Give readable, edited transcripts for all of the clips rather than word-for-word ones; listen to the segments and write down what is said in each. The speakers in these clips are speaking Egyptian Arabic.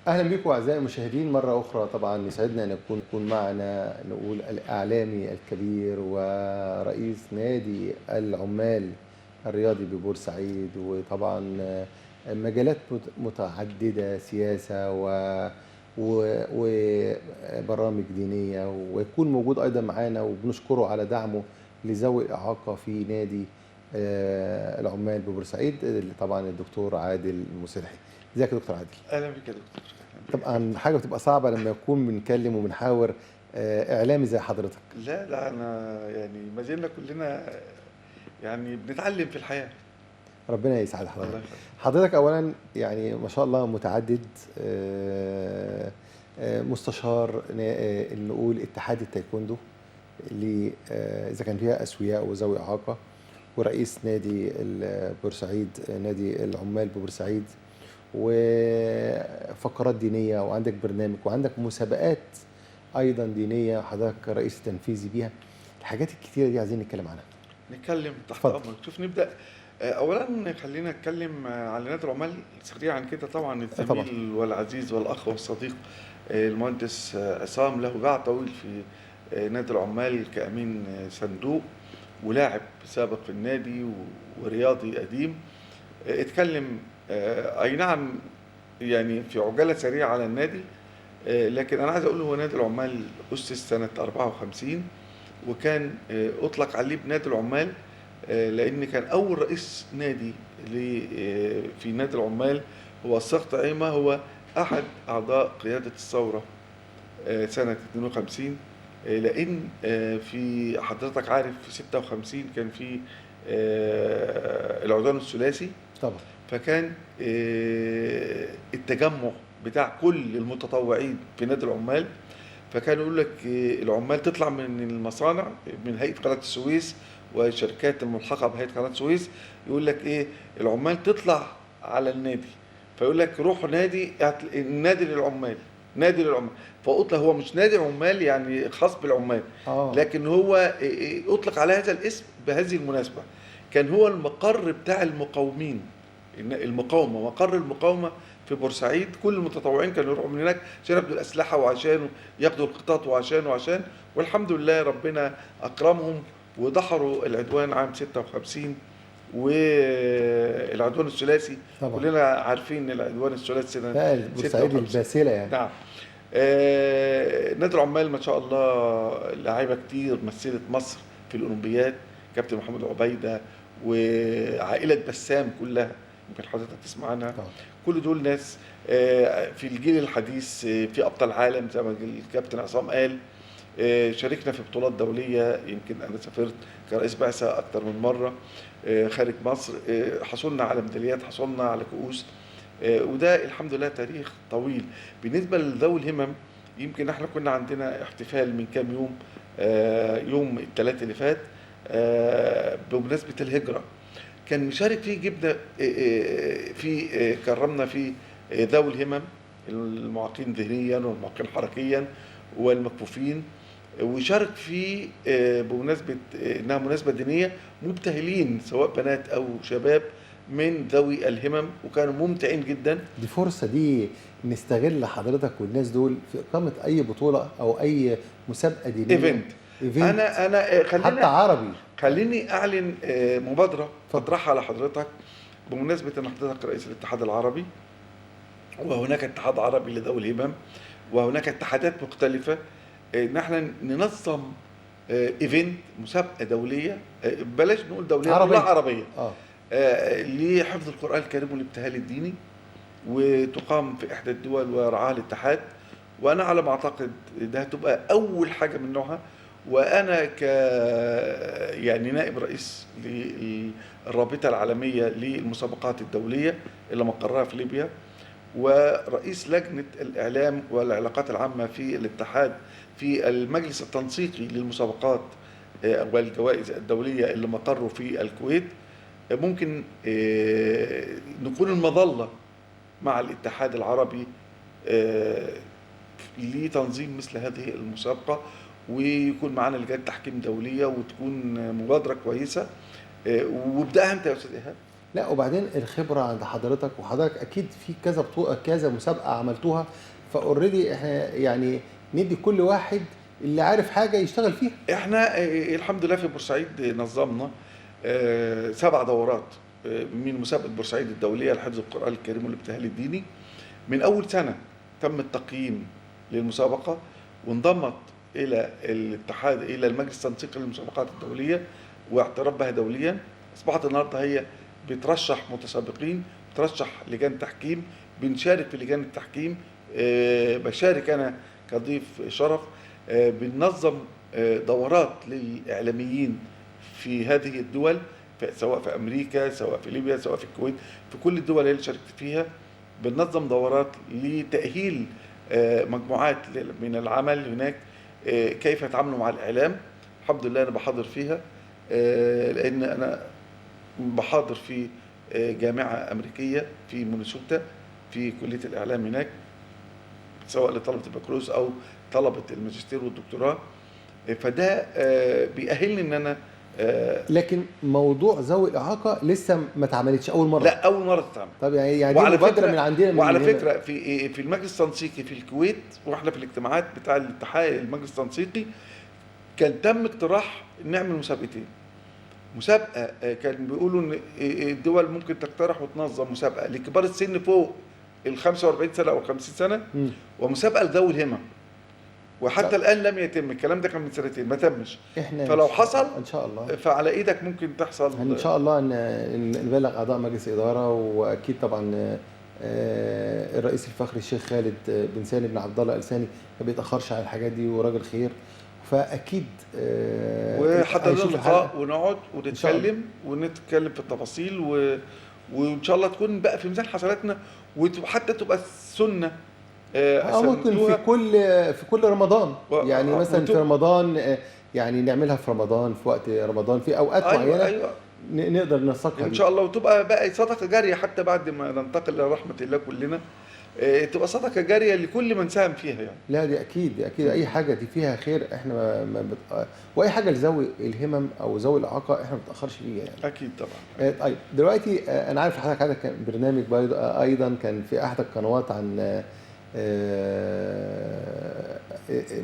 اهلا بكم اعزائي المشاهدين مرة اخرى. طبعا يسعدنا ان يكون معنا نقول الاعلامي الكبير ورئيس نادي العمال الرياضي ببورسعيد، وطبعا مجالات متعددة، سياسة وبرامج دينية، ويكون موجود ايضا معانا وبنشكره على دعمه لذوي الاعاقة في نادي العمال ببورسعيد، طبعا الدكتور عادل المصيلحي. ازيك يا دكتور عادل؟ اهلا بك يا دكتور. طبعا حاجة بتبقى صعبة لما يكون بنتكلم وبنحاور اعلامي زي حضرتك. لا لا، انا يعني ما زلنا كلنا يعني بنتعلم في الحياة. ربنا يسعد الله حضرتك. يخليك. حضرتك اولا يعني ما شاء الله متعدد، مستشار نقول اتحاد التايكوندو اللي اذا كان فيها اسوياء وذوي اعاقه، ورئيس نادي بورسعيد، نادي العمال ببورسعيد، وفقرات دينية، وعندك برنامج، وعندك مسابقات ايضا دينية حضرتك رئيس تنفيذي بيها. الحاجات الكتيرة دي عايزين نتكلم عنها. نتكلم تحت اتفضل. امرك. شوف نبدا، اولا خلينا نتكلم على نادي العمال سريعا كده. طبعا طبعا. الزميل والعزيز والاخ والصديق المهندس عصام له باع طويل في نادي العمال كامين صندوق ولاعب سابق في النادي ورياضي قديم. اتكلم اي نعم يعني في عجالة سريعة على النادي، لكن انا عايز اقول هو نادي العمال اسس سنة 54، وكان اطلق عليه بنادي العمال لان كان اول رئيس نادي في نادي العمال هو السقط عيمه، هو احد اعضاء قيادة الثورة سنة 52. لان في حضرتك عارف في 56 كان في العدوان الثلاثي. طبعا. فكان التجمع بتاع كل المتطوعين في نادي العمال، فكان يقول لك العمال تطلع من المصانع من هيئة قناة السويس وشركات الملحقة بهيئة قناة السويس، يقول لك ايه العمال تطلع على النادي، فيقول لك روحوا نادي النادي للعمال، نادي للعمال. فاطلق، هو مش نادي عمال يعني خاص بالعمال، لكن هو اطلق على هذا الاسم بهذه المناسبة. كان هو المقر بتاع المقاومين، المقاومة، مقر المقاومة في بورسعيد. كل المتطوعين كانوا يروحوا من هناك عشان ياخدوا الاسلحة وعشان ياخدوا القطط وعشان وعشان، والحمد لله ربنا اكرمهم ودحروا العدوان عام 56 والعدوان الثلاثي. طبعا. كلنا عارفين العدوان الثلاثي سنة لا، بورسعيد 56. الباسله يعني. نعم. نادي العمال ما شاء الله لعيبة كتير مثلت مصر في الاولمبياد، كابتن محمد عبيده وعائلة بسام كلها يمكن حضرتك تسمع عنها. طبعا. كل دول ناس في الجيل الحديث، في ابطال عالم زي ما الكابتن عصام قال. شاركنا في بطولات دولية، يمكن انا سافرت كرئيس بعثه اكتر من مرة خارج مصر، حصلنا على ميداليات، حصلنا على كؤوس، وده الحمد لله تاريخ طويل. بالنسبة لذوي الهمم، يمكن احنا كنا عندنا احتفال من كام يوم، يوم الثلاث اللي فات، بمناسبة الهجرة، كان مشارك فيه، جبنا في كرمنا فيه ذوي الهمم، المعاقين ذهنيا والمعاقين حركيا والمكفوفين، وشارك فيه بمناسبة انها مناسبة دينية مبتهلين سواء بنات او شباب من ذوي الهمم، وكانوا ممتعين جدا. دي فرصة دي نستغل حضرتك والناس دول في اقامه اي بطوله او اي مسابقة دينية، event. event. انا خلينا حتى عربي. خليني اعلن مبادرة اتفضل. اطرحها على حضرتك بمناسبة ان حضرتك رئيس الاتحاد العربي، وهناك اتحاد عربي لذوي الهمم، وهناك اتحادات مختلفة، ان احنا ننظم event، مسابقة دولية، بلاش نقول دولية، عربية. نقول عربية، لحفظ القران الكريم والابتهال الديني، وتقام في احدى الدول ويرعاها الاتحاد. وانا على ما اعتقد ده هتبقى اول حاجة من نوعها. وانا ك يعني نائب رئيس للرابطة العالمية للمسابقات الدولية اللي مقرها في ليبيا، ورئيس لجنة الاعلام والعلاقات العامة في الاتحاد في المجلس التنسيقي للمسابقات والجوائز الدولية اللي مقره في الكويت، ممكن نكون المظلة مع الاتحاد العربي لتنظيم مثل هذه المسابقة، ويكون معانا لجان تحكيم دولية، وتكون مبادرة كويسة. وابداها انت يا استاذ ايهاب. لا، وبعدين الخبرة عند حضرتك، وحضرتك اكيد في كذا بطوله كذا مسابقة عملتوها، ف already احنا يعني ندي كل واحد اللي عارف حاجة يشتغل فيها. احنا الحمد لله في بورسعيد نظمنا 7 دورات من مسابقة بورسعيد الدولية لحفظ القران الكريم والابتهال الديني. من اول سنة تم التقييم للمسابقه، وانضمت الى الاتحاد، الى المجلس التنسيقي للمسابقات الدولية واعتراف بها دوليا. اصبحت النهارده هي بترشح متسابقين، بترشح لجان تحكيم، بنشارك في لجان التحكيم، بشارك انا كضيف شرف، بننظم دورات للاعلاميين في هذه الدول، سواء في امريكا، سواء في ليبيا، سواء في الكويت، في كل الدول اللي شاركت فيها بننظم دورات لتاهيل مجموعات من العمل هناك، كيف يتعاملوا مع الاعلام. الحمد لله انا بحاضر فيها، لان انا بحاضر في جامعه امريكية في مينيسوتا في كليه الاعلام هناك، سواء لطلبه البكالوريوس او طلبه الماجستير والدكتوراه. فده بيأهلني ان انا لكن موضوع ذوي الاعاقة لسه ما اتعملتش اول مرة. لا، اول مرة تتعمل. طب يعني دي مبادرة من عندنا، من وعلى هنا. فكرة في المجلس التنسيقي في الكويت، واحنا في الاجتماعات بتاع الاتحاد المجلس التنسيقي، كان تم اقتراح نعمل مسابقتين. مسابقة كان بيقولوا ان الدول ممكن تقترح وتنظم مسابقة لكبار السن فوق ال 45 سنة او 50 سنة، ومسابقه لذوي الهمم. وحتى الان لم يتم الكلام ده، كان من سنتين ما تمش. احنا فلو حصل ان شاء الله، فعلى ايدك ممكن تحصل ان شاء الله. نبلغ اعضاء مجلس ادارة، واكيد طبعا الرئيس الفخري الشيخ خالد بن سالم بن عبد الله الثاني ما بيتاخرش على الحاجات دي، وراجل خير، فاكيد وحتى هيشوف لقاء الحلقة. ونقعد ونتكلم ونتكلم في التفاصيل، وان شاء الله تكون بقى في ميزان حسناتنا، وحتى تبقى السنة ممكن في كل رمضان، يعني مثلا في رمضان، يعني نعملها في رمضان، في وقت رمضان، في اوقات معينة. أيوة. نقدر ننسقها ان شاء الله، وتبقى بقى صدقه جارية حتى بعد ما ننتقل الى رحمه الله كلنا، تبقى صدقه جارية لكل من ساهم فيها يعني. لا دي اكيد، دي اكيد اي حاجة دي فيها خير احنا ما واي حاجة لذوي الهمم او ذوي الاعاقة احنا ما بنتاخرش فيها يعني. اكيد طبعا. طيب دلوقتي انا عارف حضرتك عندك برنامج ايضا كان في احد القنوات عن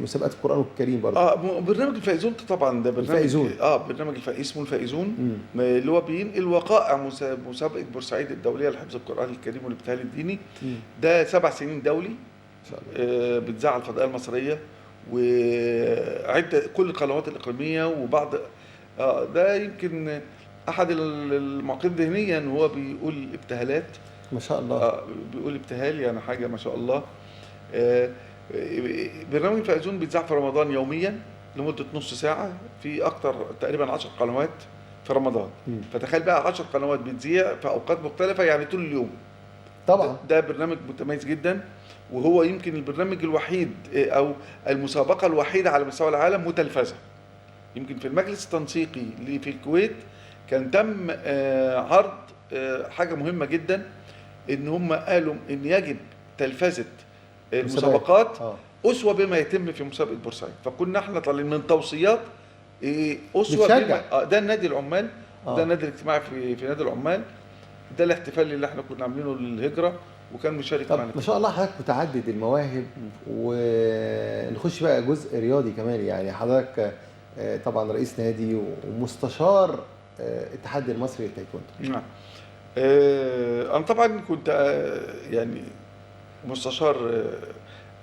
مسابقات القرآن الكريم برضه. برنامج الفائزون طبعا، ده برنامج الفائزون. برنامج اسمه الفائزون، اللي هو بينقل وقائع مسابقة بورسعيد الدولية لحفظ القرآن الكريم والابتهال الديني. ده 7 سنين دولي ان شاء الله. بتذاع على الفضائية المصرية وعدة كل القنوات الإقليمية وبعض. ده يمكن أحد المعقدين ذهنيا، هو بيقول ابتهالات ما شاء الله. بيقول ابتهال، يعني حاجة ما شاء الله. برنامج الفائزون بيتذاع في رمضان يوميا لمدة نص ساعة في أكتر تقريبا 10 قنوات في رمضان. فتخيل بقى 10 قنوات بتذيع في أوقات مختلفة، يعني طول اليوم. طبعا ده برنامج متميز جدا، وهو يمكن البرنامج الوحيد أو المسابقة الوحيدة على مستوى العالم متلفزة. يمكن في المجلس التنسيقي اللي في الكويت كان تم عرض حاجة مهمة جدا، إن هم قالوا إن يجب تلفزة المسابقات أسوة بما يتم في مسابقة بورسعيد. فكنا احنا طالعين من توصيات أسوة بما ده النادي العمال، ده النادي الاجتماعي في نادي العمال، ده الاحتفال اللي احنا كنا عاملينه للهجرة، وكان مشارك معنا. ما شاء الله حضرتك متعدد المواهب. ونخش بقى جزء رياضي كمان، يعني حضرتك طبعا رئيس نادي ومستشار الاتحاد المصري للتايكوندو. نعم. أنا طبعا كنت يعني مستشار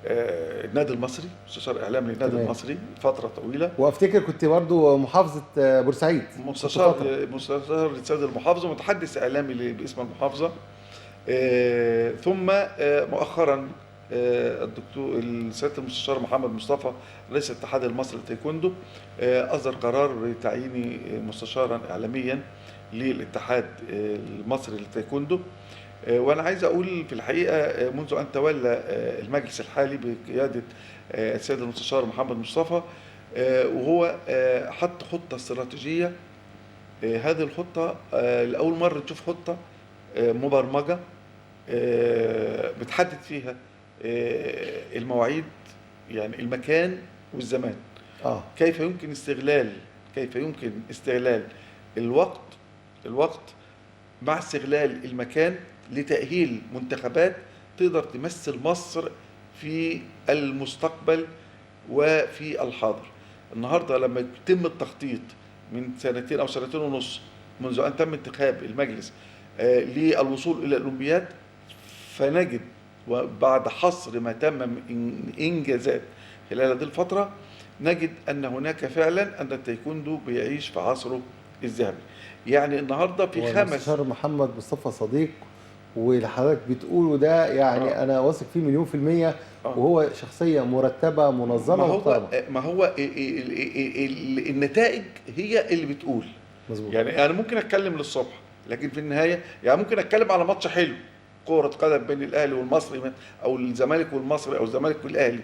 النادي المصري، مستشار اعلامي للنادي المصري فترة طويلة، وافتكر كنت برضو محافظة بورسعيد، مستشار للسيد المحافظة، متحدث اعلامي باسم المحافظة. ثم مؤخرا الدكتور السيد المستشار محمد مصطفى رئيس الاتحاد المصري للتايكوندو اصدر قرار بتعييني مستشارا اعلاميا للاتحاد المصري للتايكوندو. وانا عايز اقول في الحقيقة منذ ان تولى المجلس الحالي بقيادة السيد المستشار محمد مصطفى، وهو حط خطه استراتيجية. هذه الخطة لاول مرة نشوف خطه مبرمجه بتحدد فيها المواعيد، يعني المكان والزمان. كيف يمكن استغلال الوقت مع استغلال المكان لتأهيل منتخبات تقدر تمثل مصر في المستقبل وفي الحاضر. النهارده لما يتم التخطيط من سنتين او سنتين ونص منذ ان تم انتخاب المجلس للوصول الى الاولمبياد، فنجد وبعد حصر ما تم من انجازات خلال هذه الفترة نجد ان هناك فعلا ان التايكوندو بيعيش في عصره الذهبي. يعني النهارده في 5 المستشار محمد مصطفى صديق واللي حضرتك بتقوله ده يعني انا واثق فيه 1,000,000%، وهو شخصية مرتبه منظمة محترمه. ما هو النتائج هي اللي بتقول. مظبوط. يعني انا ممكن اتكلم للصبح، لكن في النهاية يعني ممكن اتكلم على ماتش حلو، كرة قدم بين الاهلي والمصري او الزمالك والمصري او الزمالك والاهلي،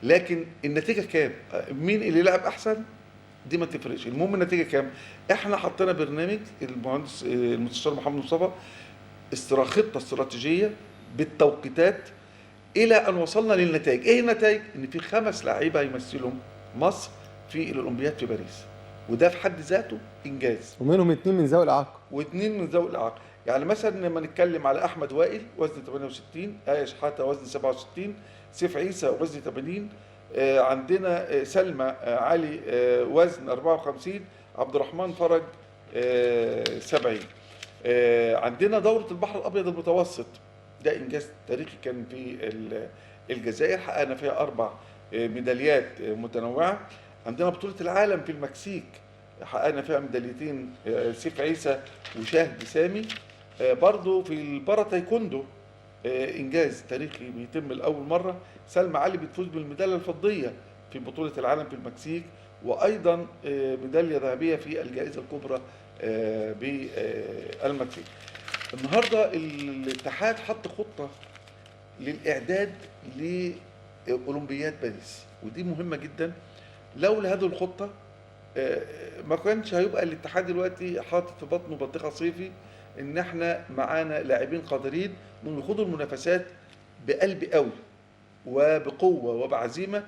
لكن النتيجة كام؟ مين اللي لعب احسن؟ دي ما تفرقش، المهم النتيجة كام؟ احنا حطينا برنامج المهندس المستشار محمد مصطفى، خطه استراتيجية بالتوقيتات الى ان وصلنا للنتائج. ايه النتائج؟ ان في 5 لعيبة يمثلوا مصر في الاولمبياد في باريس، وده في حد ذاته انجاز. ومنهم 2 من ذوي الاعاقة. و2 من ذوي الاعاقة، يعني مثلا لما نتكلم على احمد وائل وزن 68، آية شحاته وزن 67، سيف عيسى وزن 80، عندنا سلمى علي وزن 54، عبد الرحمن فرج 70. عندنا دورة البحر الأبيض المتوسط، ده إنجاز تاريخي كان في الجزائر، حققنا فيها 4 ميداليات متنوعة. عندنا بطولة العالم في المكسيك حققنا فيها ميداليتين، سيف عيسى وشاهد سامي. برضو في البارا تايكوندو إنجاز تاريخي بيتم لأول مرة، سلمى علي بتفوز بالميدالية الفضية في بطولة العالم في المكسيك، وأيضا ميدالية ذهبية في الجائزة الكبرى بالمكسيك. النهارده الاتحاد حط خطة للإعداد لأولمبياد باريس، ودي مهمة جدا. لولا هذه الخطة ما كانش هيبقى الاتحاد دلوقتي حاطط في بطنه بطيخة صيفي إن احنا معانا لاعبين قادرين انهم يخوضوا المنافسات بقلب قوي وبقوة وبعزيمة.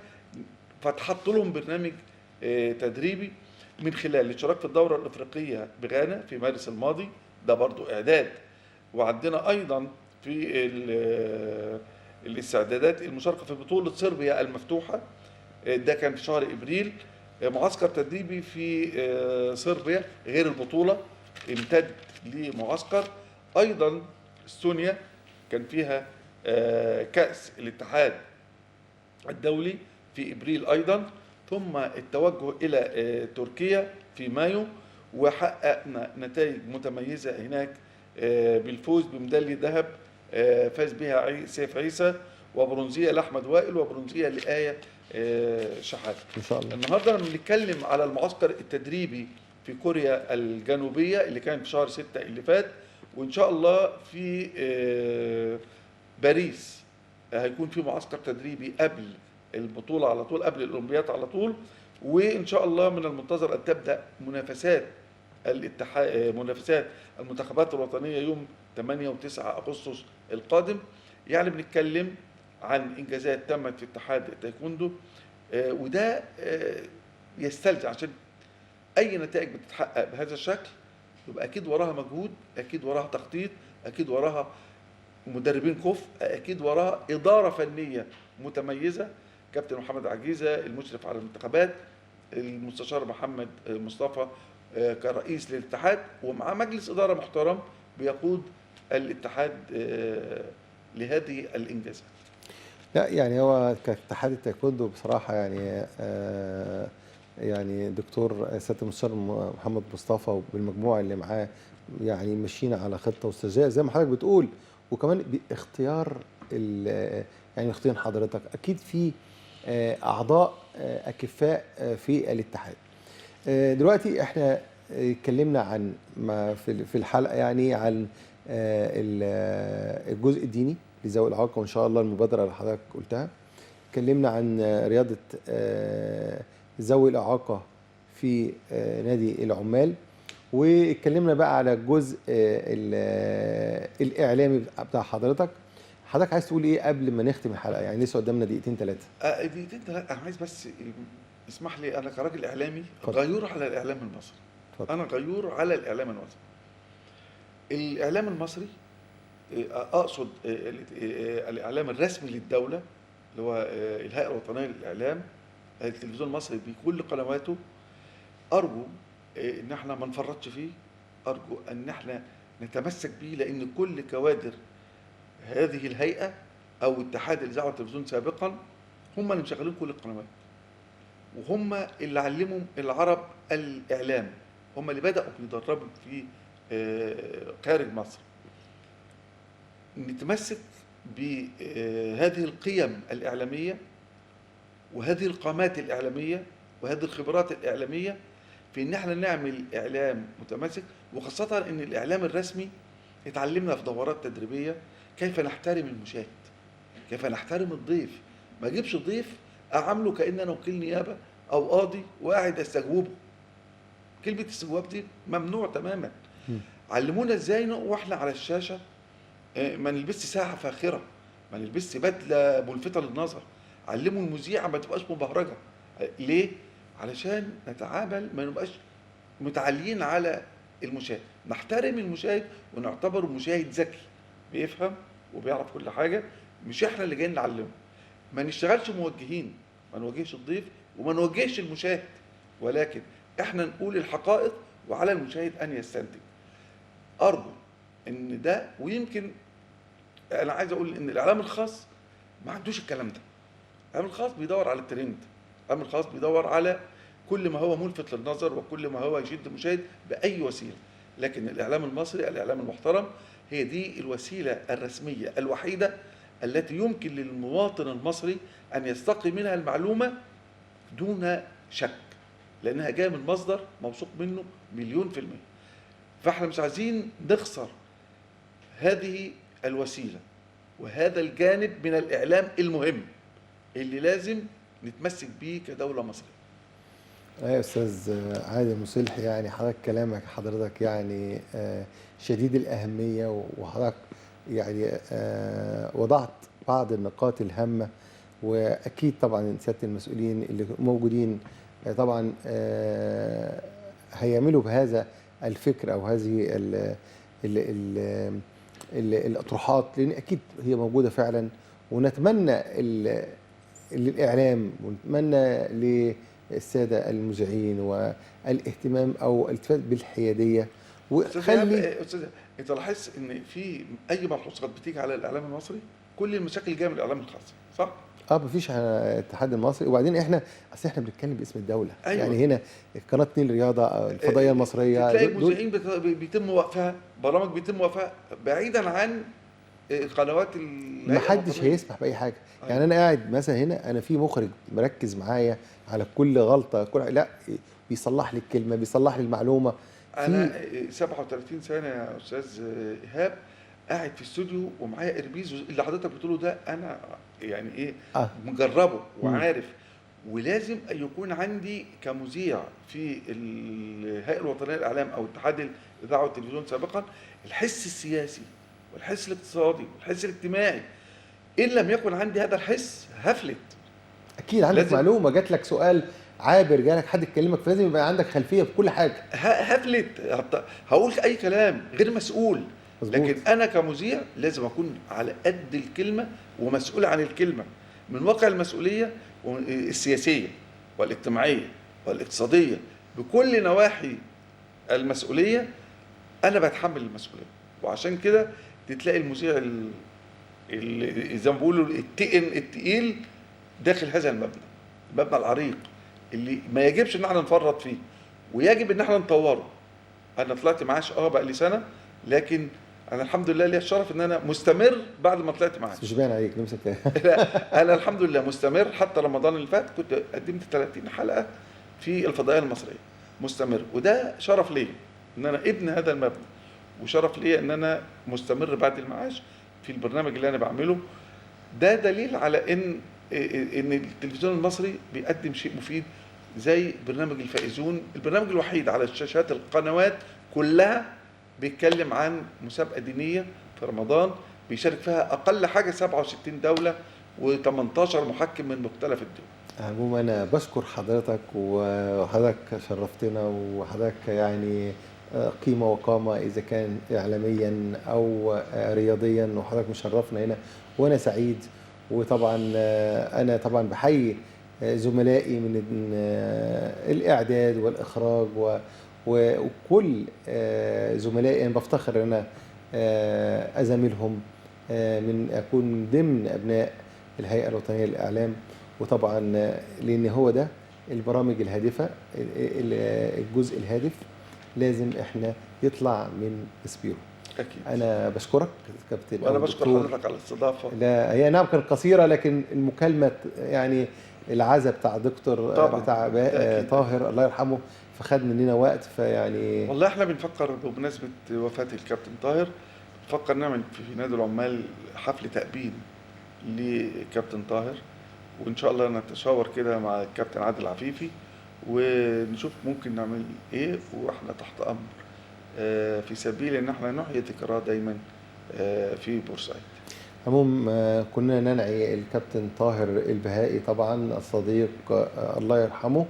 فتحط لهم برنامج تدريبي من خلال الاشتراك في الدورة الأفريقية بغانا في مارس الماضي، ده برضو إعداد. وعندنا أيضا في الاستعدادات المشاركة في بطولة صربيا المفتوحة، ده كان في شهر إبريل، معسكر تدريبي في صربيا غير البطولة امتد لمعسكر. أيضا استونيا كان فيها كأس الاتحاد الدولي في إبريل أيضا، ثم التوجه إلى تركيا في مايو، وحققنا نتائج متميزة هناك بالفوز بميدالية ذهب فاز بها سيف عيسى، وبرونزية لأحمد وائل، وبرونزية لآية شحاتة. إن شاء الله. النهارده لما بنتكلم على المعسكر التدريبي في كوريا الجنوبية اللي كان في شهر 6 اللي فات، وإن شاء الله في باريس هيكون في معسكر تدريبي قبل البطولة على طول، قبل الأولمبياد على طول. وإن شاء الله من المنتظر أن تبدأ منافسات منافسات المنتخبات الوطنية يوم 8 و9 أغسطس القادم. يعني بنتكلم عن إنجازات تمت في اتحاد التايكوندو، وده يستلزم، عشان أي نتائج بتتحقق بهذا الشكل يبقى أكيد وراها مجهود، أكيد وراها تخطيط، أكيد وراها مدربين كفء، أكيد وراها إدارة فنية متميزة. كابتن محمد عجيزة المشرف على المنتخبات، المستشار محمد مصطفى كرئيس للاتحاد، ومع مجلس إدارة محترم بيقود الاتحاد لهذه الإنجازات. لا يعني هو كاتحاد التايكوندو بصراحة يعني يعني دكتور سيادة المستشار محمد مصطفى وبالمجموعة اللي معاه يعني ماشيين على خطة واستراتيجية زي ما حضرتك بتقول، وكمان باختيار يعني اختيار حضرتك أكيد في أعضاء أكفاء في الاتحاد. دلوقتي احنا اتكلمنا عن ما في الحلقة يعني عن الجزء الديني لذوي الإعاقة، وإن شاء الله المبادرة اللي حضرتك قلتها. اتكلمنا عن رياضة ذوي الإعاقة في نادي العمال، واتكلمنا بقى على الجزء الإعلامي بتاع حضرتك. حضرتك عايز تقول إيه قبل ما نختم الحلقة؟ يعني لسه قدامنا دقيقتين ثلاثة. دقيقتين ثلاثة. أنا عايز بس اسمح لي، أنا كراجل إعلامي غيور على الإعلام المصري. فضل. أنا غيور على الإعلام المصري. الاعلام المصري، اقصد الاعلام الرسمي للدولة اللي هو الهيئة الوطنية للاعلام، التلفزيون المصري بكل قنواته، ارجو ان احنا ما نفرطش فيه، ارجو ان احنا نتمسك بيه، لان كل كوادر هذه الهيئة او اتحاد الاذاعة والتلفزيون سابقا هم اللي مشغلين كل القنوات، وهم اللي علموا العرب الاعلام، هم اللي بداوا يدربوا في خارج مصر. نتمسك بهذه القيم الإعلامية وهذه القامات الإعلامية وهذه الخبرات الإعلامية في إن احنا نعمل إعلام متماسك، وخاصة إن الإعلام الرسمي اتعلمنا في دورات تدريبية كيف نحترم المشاهد، كيف نحترم الضيف. ما اجيبش ضيف أعامله كأن أنا وكيل نيابة أو قاضي وقاعد أستجوبه. كلمة استجواب دي ممنوع تماما. علمونا إزاي واحنا على الشاشة ما نلبسش ساعة فاخرة، ما نلبسش بدلة ملفتة للنظر. علموا المذيعة ما تبقاش مبهرجة. ليه؟ علشان نتعامل، ما نبقاش متعاليين على المشاهد، نحترم المشاهد ونعتبره مشاهد ذكي بيفهم وبيعرف كل حاجة، مش احنا اللي جايين نعلمه. ما نشتغلش موجهين، ما نوجهش الضيف وما نوجهش المشاهد، ولكن احنا نقول الحقائق وعلى المشاهد أن يستنتج. أرجو إن ده، ويمكن أنا عايز أقول إن الإعلام الخاص ما عندوش الكلام ده. الإعلام الخاص بيدور على الترند، الإعلام الخاص بيدور على كل ما هو ملفت للنظر وكل ما هو يشد المشاهد بأي وسيلة. لكن الإعلام المصري، الإعلام المحترم، هي دي الوسيلة الرسمية الوحيدة التي يمكن للمواطن المصري أن يستقي منها المعلومة دون شك، لأنها جاية من مصدر موثوق منه 1,000,000%. فاحنا مش عايزين نخسر هذه الوسيلة وهذا الجانب من الإعلام المهم اللي لازم نتمسك بيه كدولة مصرية. يا أستاذ عادل مصيلحي، يعني حضرتك كلامك حضرتك يعني شديد الأهمية، وحضرتك يعني وضعت بعض النقاط الهامة، وأكيد طبعا سيادة المسؤولين اللي موجودين طبعا هيعملوا بهذا الفكر أو هذه ال ال ال ال الأطروحات، لأن أكيد هي موجودة فعلا. ونتمنى للإعلام ونتمنى للسادة المذيعين والاهتمام أو الالتفات بالحيادية. وخلي أستاذ، أنت لاحظت إن في أي ملحوظات بتيجي على الإعلام المصري كل المشاكل جاية من الإعلام الخاص، صح؟ مفيش الاتحاد المصري. وبعدين احنا اصل احنا بنتكلم باسم الدولة. أيوة. يعني هنا قناة نيل رياضة، الفضائية المصرية، تلاقي المذيعين بيتم وقفها، برامج بيتم وقفها بعيدا عن قنوات. ما حدش هيسمح باي حاجة. أيوة. يعني انا قاعد مثلا هنا، انا في مخرج مركز معايا على كل غلطه، كل لا بيصلح لي الكلمة، بيصلح لي المعلومة. انا 37 سنة يا استاذ ايهاب قاعد في استوديو ومعايا earpiece، اللي حضرتك بتقوله ده انا يعني ايه مجربه وعارف. ولازم يكون عندي كمذيع في الهيئة الوطنية للاعلام او اتحاد الاذاعة والتلفزيون سابقا الحس السياسي والحس الاقتصادي والحس الاجتماعي. ان لم يكن عندي هذا الحس هفلت. اكيد عندك معلومة، جات لك سؤال عابر، جالك حد يكلمك، فلازم يبقى عندك خلفية في كل حاجة. هفلت، هقول اي كلام غير مسؤول. مزبوط. لكن انا كمذيع لازم اكون على قد الكلمة ومسؤول عن الكلمة من واقع المسؤولية السياسية والاجتماعية والاقتصادية بكل نواحي المسؤولية. انا بتحمل المسؤولية، وعشان كده تلاقي المذيع اللي زي ما بيقولوا التقن التقيل داخل هذا المبنى، المبنى العريق اللي ما يجبش ان احنا نفرط فيه ويجب ان احنا نطوره. انا طلعت معاش بقى لي سنة، لكن انا الحمد لله ليا الشرف ان انا مستمر بعد ما طلعت معاش. مش باين عليك نمسك. لا انا الحمد لله مستمر. حتى رمضان اللي فات كنت قدمت 30 حلقة في الفضائية المصرية، مستمر. وده شرف ليا ان انا ابن هذا المبنى، وشرف ليا ان انا مستمر بعد المعاش في البرنامج اللي انا بعمله. ده دليل على ان التلفزيون المصري بيقدم شيء مفيد، زي برنامج الفائزون، البرنامج الوحيد على الشاشات القنوات كلها بيتكلم عن مسابقة دينية في رمضان بيشارك فيها أقل حاجة 67 دولة و18 محكم من مختلف الدول. عموما أنا بشكر حضرتك، وحضرتك شرفتنا، وحضرتك يعني قيمة وقامة إذا كان إعلاميا أو رياضيا، وحضرتك مشرفنا هنا وأنا سعيد. وطبعا أنا طبعا بحيي زملائي من الإعداد والإخراج وكل زملائي، أنا بفتخر إن أنا أزاملهم، من أكون من ضمن أبناء الهيئة الوطنية للإعلام. وطبعا لأن هو ده البرامج الهادفة، الجزء الهادف لازم احنا يطلع من سبيرو. اكيد. انا بشكرك كابتن، وانا بشكر حضرتك على الاستضافة. لا هي نعم كانت قصيرة، لكن المكالمة يعني العزا بتاع دكتور طبعا بتاع طاهر الله يرحمه، فخد مننا وقت. فيعني والله احنا بنفكر بمناسبة وفاه الكابتن طاهر، بنفكر نعمل في نادي العمال حفل تأبين لكابتن طاهر، وان شاء الله نتشاور كده مع الكابتن عادل عفيفي ونشوف ممكن نعمل ايه، واحنا تحت امر في سبيل ان احنا نحيي ذكراه دايما في بورسعيد. عموم كنا ننعي الكابتن طاهر البهائي طبعا الصديق الله يرحمه.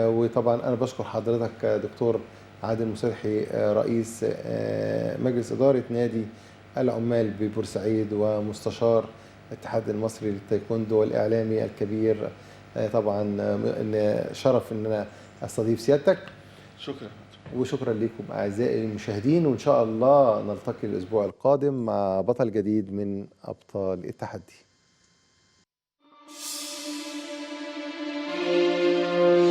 وطبعا انا بشكر حضرتك دكتور عادل مصيلحي، رئيس مجلس ادارة نادي العمال ببورسعيد ومستشار الاتحاد المصري للتايكوندو والاعلامي الكبير. طبعا ان شرف ان انا استضيف سيادتك. شكرا. وشكرا لكم اعزائي المشاهدين، وان شاء الله نلتقي الاسبوع القادم مع بطل جديد من ابطال التحدي.